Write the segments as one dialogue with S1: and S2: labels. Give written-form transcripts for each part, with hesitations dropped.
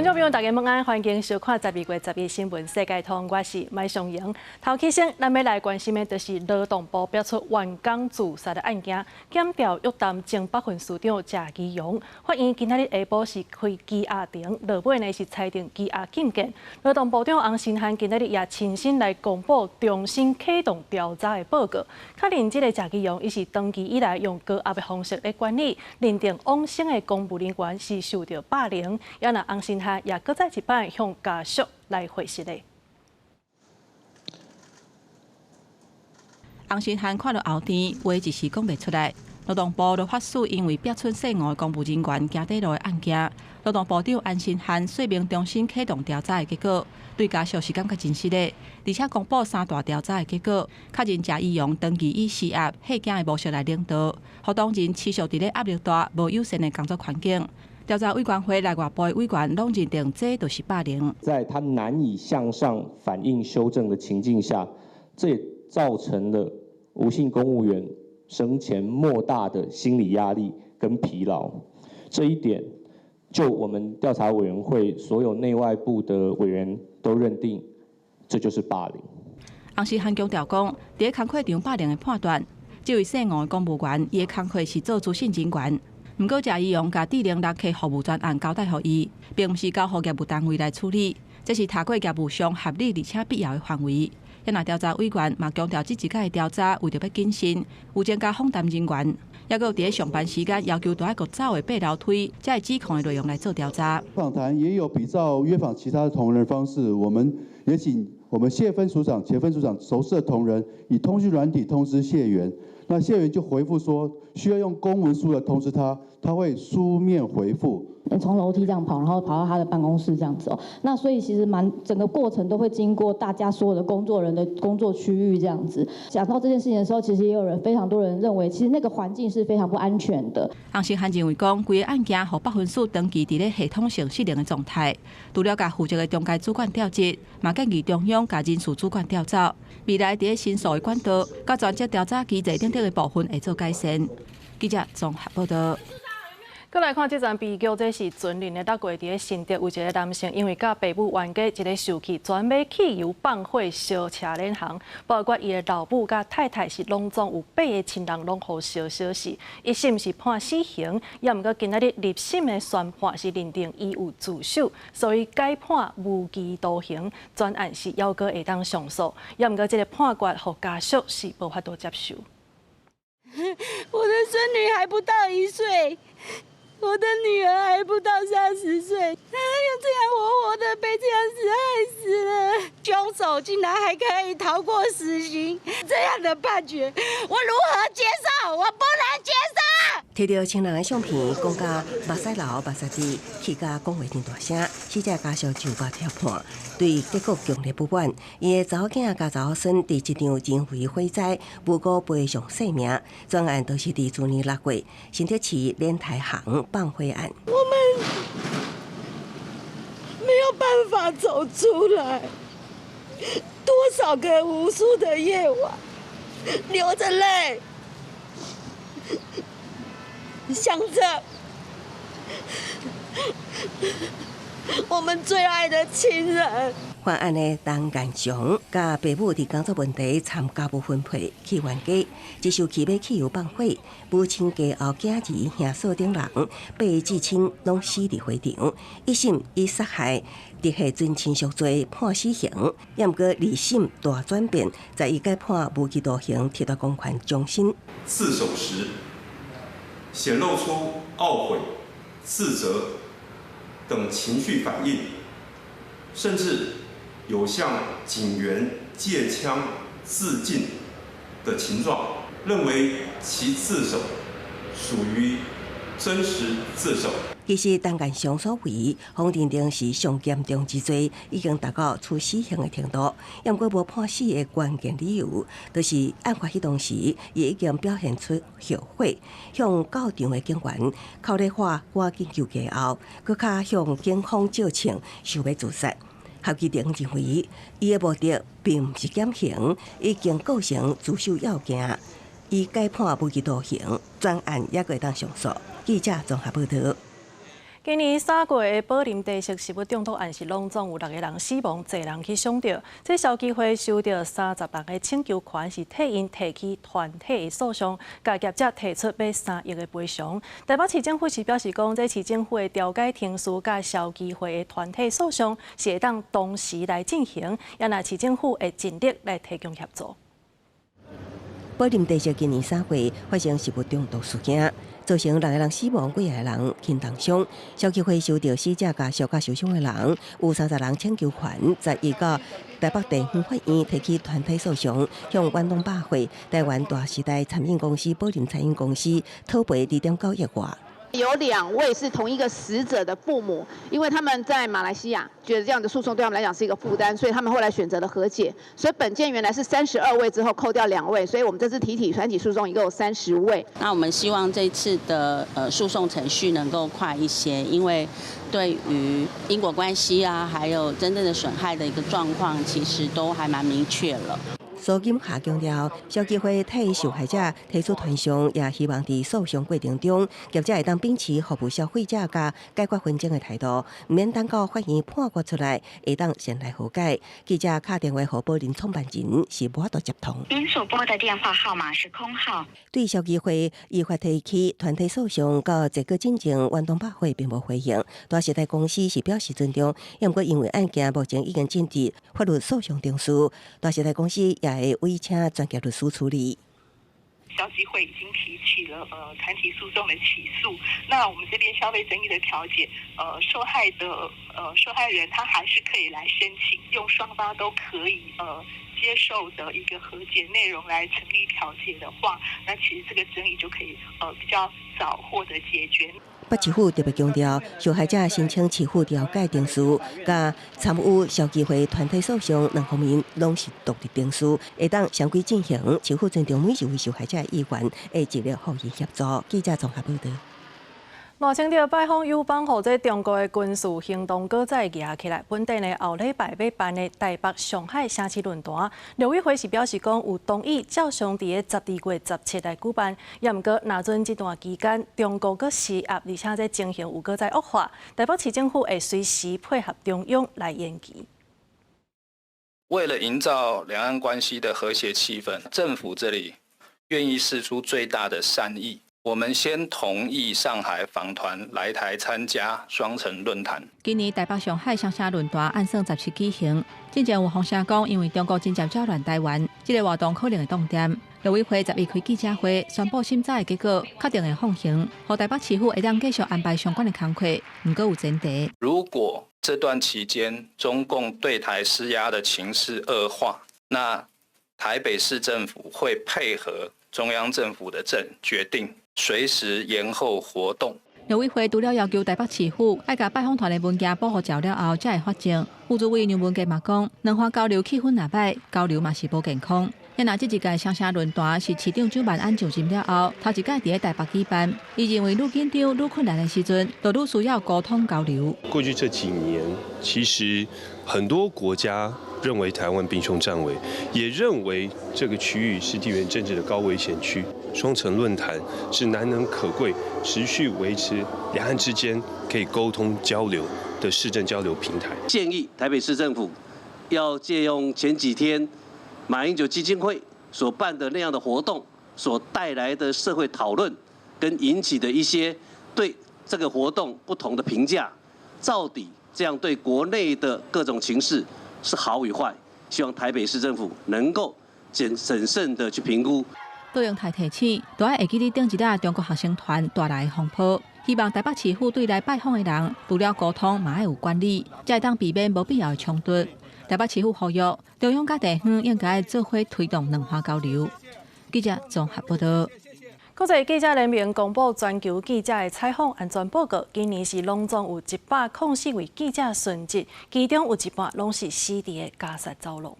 S1: 觀眾朋友，大家午安，歡迎收看12月11新聞世界通，我是麥尚瑩。頭起先，咱欲來關心的就是勞動部爆出員工自殺的案件，檢調約談前北分司長謝宜容。法院今仔日下晡是開羈押庭，落尾呢是裁定羈押禁見。勞動部長洪申翰今仔日也親身來公布重新啟動調查的報告，確認這個謝宜容伊是長期以來用高壓的方式來管理，認定往生的公務人員是受著霸凌。也若洪申翰也閣再一擺向家屬來回實的。
S2: 洪申翰看著後天，話一時講袂出來。勞動部律法司因為爆出姓吳的公務人員行短路的案件，勞動部長洪申翰說明重新啟動調查的結果，對家屬是感覺真失的。而且公布三大調查的結果，確認謝宜容長期以施壓、嚇驚的模式來領導，予同仁持續佇咧壓力大、無友善的工作環境。調查委員會內外部的委員攏認定這就是霸凌。
S3: 在他難以向上反映修正的情境下，這也造成了吳姓公務員生前莫大的心理壓力跟疲勞。這一點，就我們調查委員會所有內外部的委員都認定，這就是霸凌。
S2: 洪申翰強調講，佇咧工課場霸凌的判斷，這位姓吳的公務員，伊的工課是做資訊人員。毋過，謝宜容共智能人客服務專案交代予伊，並毋是交予業務單位來處理，這是踏過業務上合理而且必要的範圍。也若調查委員嘛強調，這一擺的調查為著欲謹慎，有增加訪談人員，抑閣有佇咧上班時間要求著愛閣走的爬樓梯，才會指控的內容來做調查。
S4: 訪談也有比照約訪其他的同仁方式，我們也請我們謝分署長、前分署長熟識的同仁，以通訊軟體通知謝員。那謝員就回覆說，需要用公文書來通知他，他會書面回覆。
S5: 從樓梯這樣跑，然後跑到他的辦公室這樣子哦。那所以其實蠻整個過程都會經過大家所有的工作人的工作區域這樣子。講到這件事情的時候，其實也有人非常多人認為，其實那個環境是非常不安全的。
S2: 洪申翰認為講，規個案件予北分署長期佇咧系統性失靈的狀態，除了共負責的中階主管調職，嘛建議中央共人事主管調走。未來佇咧申訴的管道、佮專責調查機制等等的部分會做改善。記者綜合報道。
S1: 閣來看這樁悲劇，這是前年的六月，佇咧新竹有一个男性，因為佮爸母冤家一个受氣，專買汽油放火燒車碾行，包括伊的老母佮太太是攏總有八个親人攏予燒燒死。一審是判死刑，也毋過今仔日二審的宣判是認定伊有自首，所以改判無期徒刑。全案是猶閣會當上訴，也毋過這个判決予家屬是無法度接受。
S6: 我的孫女還不到1歲。我的女兒還不到30歲，她又這樣活活的被這樣子害死了。兇手竟然還可以逃過死刑，這樣的判決，我如何接受？我不能接受。
S7: 摕著親人的相片，講甲目屎流、目屎滴，氣甲講話真大聲，死者家屬就把跳判，對結果強烈不滿。伊的查某囝佮查某孫佇這場人為火災無辜賠償性命，全案都是佇去年6月新竹市蓮台行放火案。
S6: 我們沒有辦法走出來，多少個無數的夜晚，流着淚。想着我們最愛的親人。
S7: 犯案的陳建祥佮爸母佇工作問題參家務分配起冤家，一受氣欲汽油放火，母親家後囝兒兄嫂等人八个至親攏死佇火場。一審以殺害直系尊親屬罪判死刑，也毋過二審大轉變，在伊改判無期徒刑，剝奪公權終身。
S8: 自首時顯露出懊悔、自責等情緒反應，甚至有向警員借槍自盡的情狀，認為其自首屬於真實自首。
S7: 其實陳建祥所為，予認定是上嚴重之罪，已經達到處死刑的程度。毋過無判死的關鍵理由，就是案發彼當時，伊已經表現出後悔，向到場的警員口咧喊趕緊救家後，閣較向警方借槍，想欲自殺。合議庭認為，伊的目的並毋是減刑，已經構成自首要件，伊改判無期徒刑，全案猶閣會當上訴。記者綜合報道。
S1: 今年3月的寶林茶色食物中毒案是攏總有六個人死亡，濟人去傷著。這消基會收著30人的請求權，是替𪜶提起團體的訴訟，共業者提出欲3億的賠償。台北市政府是表示講，這市政府的調解程序佮消基會的團體訴訟是會當同時來進行，也若市政府會盡力來提供協助。
S7: 寶林茶色今年3月發生食物中毒事件，造成六個人死亡，幾個人輕重傷。消基會收著死者佮小可受傷的人，有30人請求權，11到台北地方法院提起團體訴訟，向遠東百貨、台灣大時代餐飲公司、寶林餐飲公司討賠2.9億外。
S9: 有兩位是同一個死者的父母，因為他們在馬來西亞，覺得這樣的訴訟對他們來講是一個負擔，所以他們後來選擇了和解。所以本件原來是32位，之後扣掉兩位，所以我們這次提起團體訴訟一共有30位。
S10: 那我們希望這次的訴訟程序能夠快一些，因為對於因果關係啊，還有真正的損害的一個狀況，其實都還蠻明確了。
S7: 蘇錦霞強調，消基會替受害者提出團訟，也希望佇訴訟過程中，業者會當秉持服務消費者佮解決紛爭的態度，毋免等到法院判決出來，會當先來和解。記者敲電話予寶林創辦人是無法度接通。
S11: 您所撥的電話號碼是空號。
S7: 對消基會依法提起團體訴訟，到這個進前，遠東百貨並無回應。大時代公司是表示尊重，毋過因為案件目前已經進入法律訴訟程序，大時代公司也會委請專業律師處理。
S12: 消基會已經提起了團體訴訟的起訴，那我們這邊消費爭議的調解，受害人他還是可以來申請，用雙方都可以接受的一個和解內容來成立調解的話，那其實這個爭議就可以比較早獲得解決。
S7: 北市府特別強調，受害者申請市府調解程序，佮參與消基會團體訴訟兩方面攏是獨立程序，會當雙軌進行。市府尊重每一位受害者的意願，會盡力予𪜶協助。記者綜合報道。
S1: 賴清德拜訪友邦，予這中國的軍事行動閣再夯起來。本底呢，後禮拜欲辦的台北上海城市論壇，陸委會是表示講有同意照常佇咧12月17來舉辦。也毋過，若準這段期間中國閣施壓，而且這情形有閣再惡化，台北市政府會隨時配合中央來延期。
S13: 為了營造兩岸關係的和諧氣氛，政府這裡願意釋出最大的善意。我們先同意上海訪團來台參加雙城論壇。
S2: 今年台北上海雙城論壇按算17舉行，進前有風聲講，因為中國真正擾亂台灣，這個活動可能會當點。陸委會11開記者會，宣布審查的結果，確定會放行，予台北市府會當繼續安排相關的工課，毋過有前提。
S13: 如果這段期間中共對台施壓的情勢惡化，那台北市政府會配合中央政府的政決定，隨時延後活動。
S2: 陸委會除了要求台北市府愛共拜訪團的文件保護照了後，才會發證。副主委楊文傑嘛講，兩岸交流氣氛若歹，交流嘛是無健康。若這一屆雙城論壇是市長蔣萬安上任了後，頭一屆佇咧台北舉辦，伊認為愈緊張、愈困難的時陣，就愈需要溝通交流。
S14: 過去這幾年，其實很多國家認為台灣兵凶戰危，也認為這個區域是地緣政治的高危險區。雙城論壇是難能可貴，持續維持兩岸之間可以溝通交流的市政交流平台。
S15: 建議台北市政府要借用前幾天馬英九基金會所辦的那樣的活動所帶來的社會討論，跟引起的一些對這個活動不同的評價，到底這樣對國內的各種情勢是好與壞？希望台北市政府能夠謹慎的去評估。
S2: 杜永泰提醒，都愛會記得頂一下中國學生團帶來的風波，希望台北市府對來拜訪的人，除了溝通，嘛愛有管理，才會當避免無必要的衝突。台北市府呼籲中央佮地方應該做伙推動兩岸交流。記者綜合報道。
S1: 國際記者聯盟公布全球記者的採訪安全報告，今年是攏總有104位記者殉職，其中有一半攏是死佇咧加薩走廊。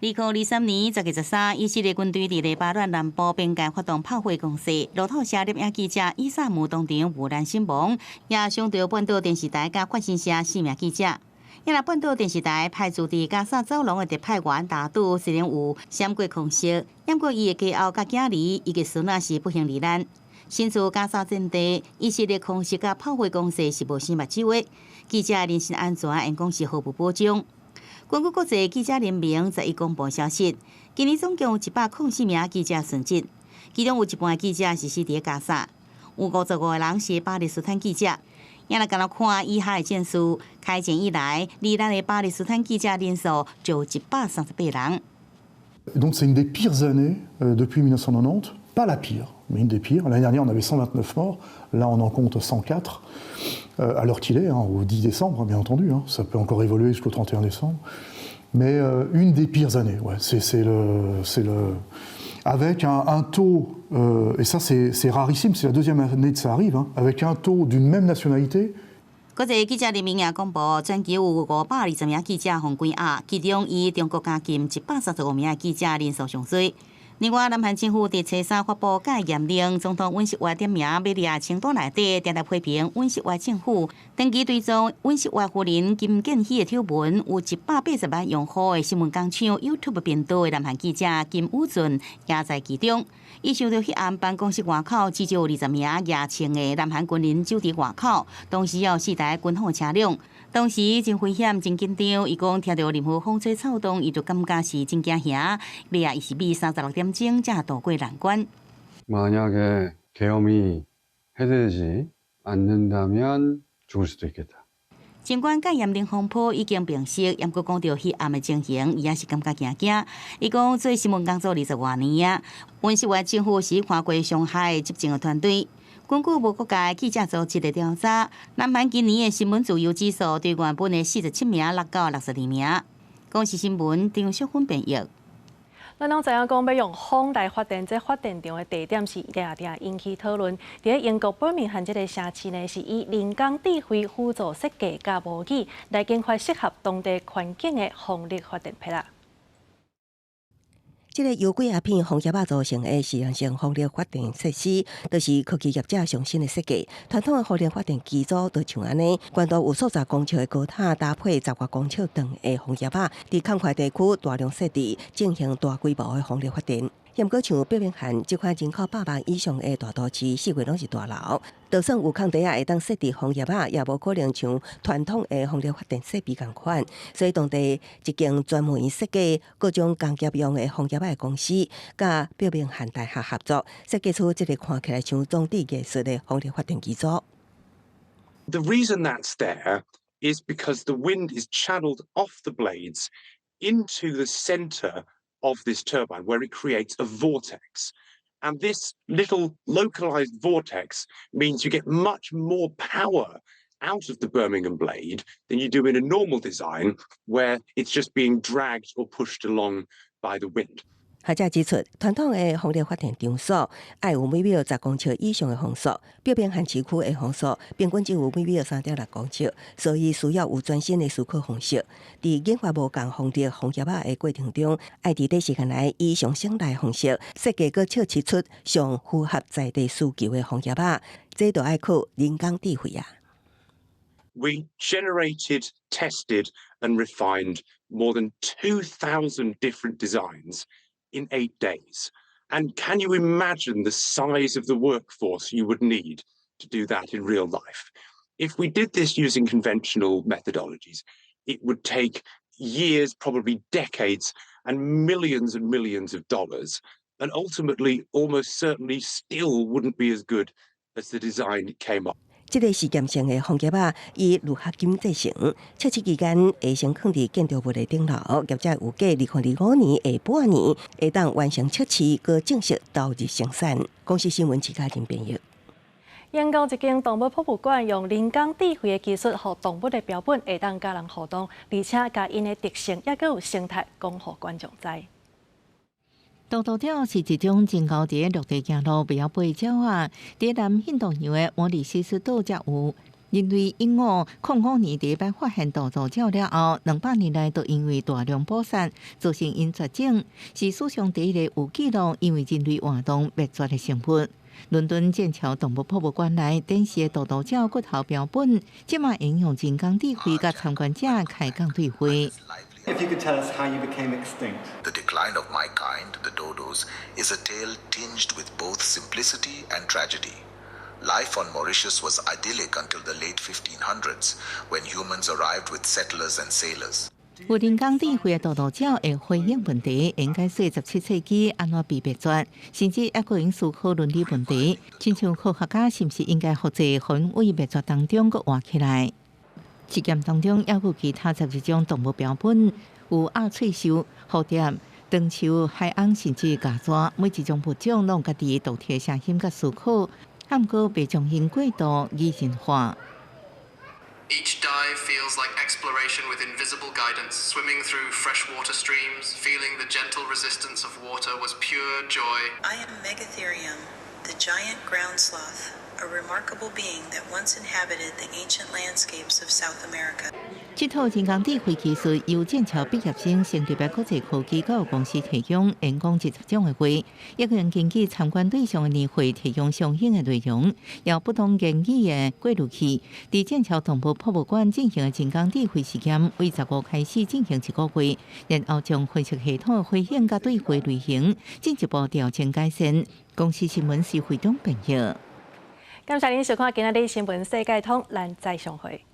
S16: 2023年10月13，以色列軍隊佇黎巴嫩南部邊界發動炮火攻勢，路透社攝影記者伊薩姆當場遇難身亡，也傷著半島電視台佮法新社四名記者。也若半島電視台派駐佇加薩走廊的特派員達杜雖然有閃過空襲，毋過伊的家後佮囝兒伊的孫仔是不幸罹難。身處加沙戰地，以色列空襲佮炮火攻勢是無生目睭的，記者人身安全應講是毫無保障。根據國際記者聯盟11公布消息，今年總共有104名記者殉職，其中有一半記者是死佇加沙，有55個人是巴勒斯坦記者。也來共咱看以哈的戰事，開戰以來，罹難的巴勒斯坦記者人數就138人。
S17: Donc c'est une des pires années depuis 1990, pas la pire, mais une des pires. L'année dernière, on avait 129 morts, là on en compte 104, à l'heure qu'il est, hein, au 10 décembre, bien entendu, hein, ça peut encore évoluer jusqu'au 31 décembre. Mais une des pires années, ouais, c'est le, avec un taux, et ça c'est rarissime, c'est la deuxième année que ça arrive, hein, avec un taux d'une même nationalité.
S16: 國際記者聯盟也公布，全球有520名記者予關押，其中以中國監禁135名記者人數上濟。另外，南韓政府佇初三發布戒嚴令，總統尹錫悅點名欲列清單內底，定定批評尹錫悅政府。長期追蹤尹錫悅夫人金建希的醜聞，有180萬用戶的新聞工廠 YouTube 頻道的南韓記者金宇俊也在其中。伊受到彼暗辦公室外口至少有20名額槍的南韓軍人守佇外口，同時有四台軍火車輛。當時真危險、真緊張，伊講聽著任何風吹草動，伊就感覺是真驚嚇。尾仔伊是比36點鐘才渡過難關。
S18: 만약에 계엄이 해제되지 않는다면 죽을 수도 있겠다.
S16: 儘管戒嚴令風波已經平息，毋過講著彼暗的情形，伊也是感覺驚驚。伊講做新聞工作20外年啊，尹錫悅政府是看過上海執政的團隊。根據無國界記者組織的調查，南韓今年的新聞自由指數對原本的47名落到62名。公視新聞張淑芬編譯。
S1: 咱攏知影講欲用風來發電，這發電廠的地點是定定引起討論。佇英國伯明翰這个城市呢，是以人工智慧輔助設計佮模擬來研發適合當地環境的風力發電機啦。
S7: 這个由幾仔片風葉仔組成的試驗性風力發電設施，就是科技業者上新的設計。傳統的風力發電機組就像按呢，懸度有數十公尺的高塔，搭配10外公尺長的風葉仔，佇空曠地區大量設置，進行大規模的風力發電。毋過像伯明翰這款人口100萬以上的大都市，四圍攏是大樓，就算有空地仔會當設置風葉仔，也無可能像傳統的風力發電設備仝款。所以當地一間專門設計各種工業用的風葉仔的公司，佮伯明翰大學合作，設計出這个看起來像裝置藝術的風力發電機組。
S19: The reason that's there is because the wind is channeled off the blades into the center of this turbine, where it creates a vortex. And this little localized vortex means you get much more power out of the Birmingham blade than you do in a normal design, where it's just being dragged or pushed along by the wind.
S7: 學者指出，傳統的風力發電場所愛有每秒10公尺以上的風速，伯明翰市區的風速平均只有每秒3.6公尺，所以需要有全新的思考方式。佇研發無仝風力風葉仔的過程中，愛佇短時間內以上省力的方式設計閣測試出上符合在地需求的風葉仔，這就愛靠人工智慧啊。
S19: We generated, tested, and refined more than 2,000 different designs in 8 days. And can you imagine the size of the workforce you would need to do that in real life? If we did this using conventional methodologies, it would take years, probably decades, and millions and millions of dollars, and ultimately, almost certainly still wouldn't be as good as the design came up.
S7: 這个試驗性的風葉仔以鋁合金製成，測試期間會先囥佇建築物的頂樓，業者預計2025年下半年會當完成測試，閣正式投入生產。公視新聞徐嘉玲編譯。
S1: 英國一間動物博物館用人工智慧的技術，予動物的標本會當佮人互動，而且共𪜶的特性抑閣有生態講予觀眾知。
S20: 渡渡鳥是一種真𠢕佇陸地行路袂曉飛的鳥仔，佇南印度洋的摩里西斯島才有。人類1505年第一擺發現渡渡鳥了後，200年來都因為大量捕殺，造成𪜶絕種，是史上第一个有記錄因為人類活動滅絕的生物。倫敦劍橋動物博物館內展示的渡渡鳥骨頭標本，這馬應用人工智慧佮參觀者開講對話。
S21: If you could tell us how you became extinct.
S22: The decline of my kind, the dodos, is a tale tinged with both simplicity and tragedy. Life on Mauritius was idyllic until the late 1500s, when humans arrived with settlers and sailors.
S20: 有人工智慧的多多鳥會回應問題，應該說17世紀按怎被滅絕，甚至猶閣用思考倫理問題，親像科學家是毋是應該複製燴為滅絕當中閣活起來？實驗當中猶有其他12種動物標本，有鴨喙獸、蝴蝶、長鬚海鵪，甚至蚺蛇，每一種物種攏有家己獨特聲音佮思考，毋過袂將𪜶過度擬人化。
S23: Each dive feels like exploration with invisible guidance, swimming through freshwater streams, feeling the gentle resistance of water was pure joy.
S24: I am Megatherium, the giant ground sloth, a remarkable being that once inhabited the ancient landscapes of South America.
S20: 這套人工智慧技術由劍橋畢業生成立的國際科技教育公司提供，演講20種的話，一個人根據參觀對象的年歲提供相應的內容，由不同言語的過濾器。佇劍橋動物博物館進行的人工智慧實驗，為15開始進行一個月，然後將分析系統的回應佮對話類型進一步調整改善。公視新聞是會長編譯。
S1: 感謝您收看今仔日新聞世界通，咱再相會。